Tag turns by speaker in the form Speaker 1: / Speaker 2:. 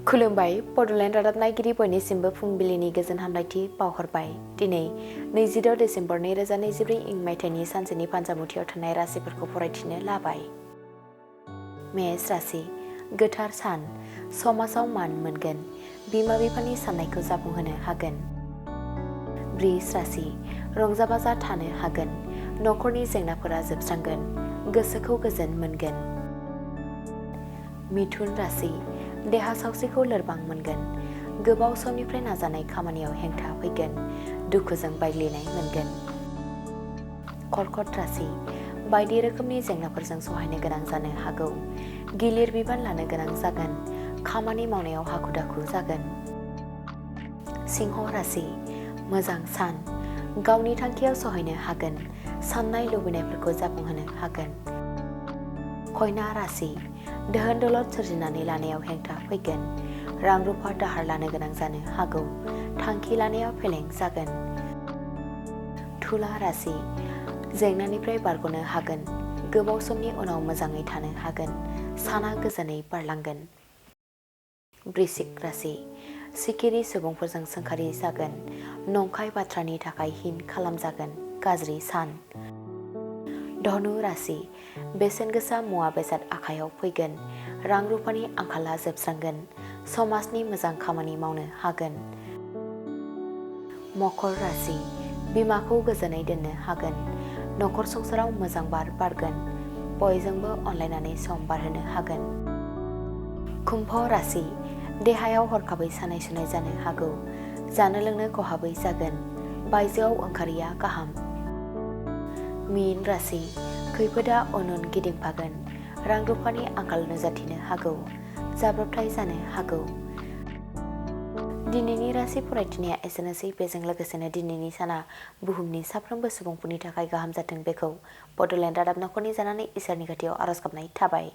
Speaker 1: खुलुमबाय बड'लेण्ड रादाब नायगिरि बयनिसिमबो फुंबिलिनि गोजोन हामलायथि बावहरबाय। दिनै 26 डिसेम्बर 2024 इं मायथाइनि सानसेनि फानजामुथियाव थानाय राशिफोरखौ फरायथिनो लाबाय। मेष राशि गोथार सान, समाजाव मान मोनगोन, बिमा बिफानि साननायखौ जाफुंहोनो हागोन। वृष राशि रंजा बाजा थानो हागोन, नखरनि जेंनाफोरा जोबस्रांगोन, गोसोखौ गोजोन मोनगोन। मिथुन राशि देहा सावस्रिखौ लोरबां मोनगोन, गोबाव समनिफ्राय नाजानाय खामानियाव हेंथा फैगोन, दुखुजों बायग्लिनाय मोनगोन। कर्कट राशि बायदि रोखोमनि जेंनाफोरजों सहायनो गोनां जानो हागौ, गिलिर बिबान लानो गोनां जागोन, खामानि मावनायाव हाखु दाखु जागोन। सिंह राशि मोजां सान, गावनि थांखियाव सहायनो हागोन, साननाय लुबैनायफोरखौ जाफुंहोनो हागोन। कन्या राशि दोहोन दौलत सोरजिनानै लानायाव हेंथा फैगोन, रां रुफा दाहार लानो गोनां जानो हागौ, थांखि लानायाव फेलें जागोन। तुला राशि जेंनानिफ्राय बारग'नो हागोन, गोबाव समनि उनाव मोजाङै थानो हागोन, साना गोजोनै बारलांगोन। वृश्चिक राशि सिखिरि सुबुंफोरजों सोंखारि जागोन, नंखाय बाथ्रानि थाखाय हिन खालामजागोन, गाज्रि सान। धनु राशि बेसेन गोसा मुवा बेसाद आखाइयाव फैगोन, रां रुफानि आंखाला जोबस्रांगोन, समाजनि मोजां खामानि मावनो हागोन। मकर राशि बिमाखौ गोजोनै दोननो हागोन, नखर संसाराव मोजां बार बारगोन, बयजोंबो अनलायनानै सम बारहोनो हागोन। कुम्भ राशि देहायाव हरखाबै सानाय सुनाय जानो हागौ, जानो लोंनो खहाबै जागोन, बायजोआव ओंखारैया गाहाम। मीन राशि खैफोदा उन उन गिदिंफागोन, रां रुफानि आंखाल नुजाथिनो हागौ, जाब्रबथाय जानो हागौ। दिनैनि राशि फरायथिनाया एसेनोसै। बेजों लोगोसेनो दिनैनि साना बुहुमनि साफ्रोमबो सुबुंफोरनि थाखाय गाहाम जाथों बेखौ बड'लेण्ड रादाब नखरनि जानानै इसोरनि खाथियाव आरज गाबनाय थाबाय।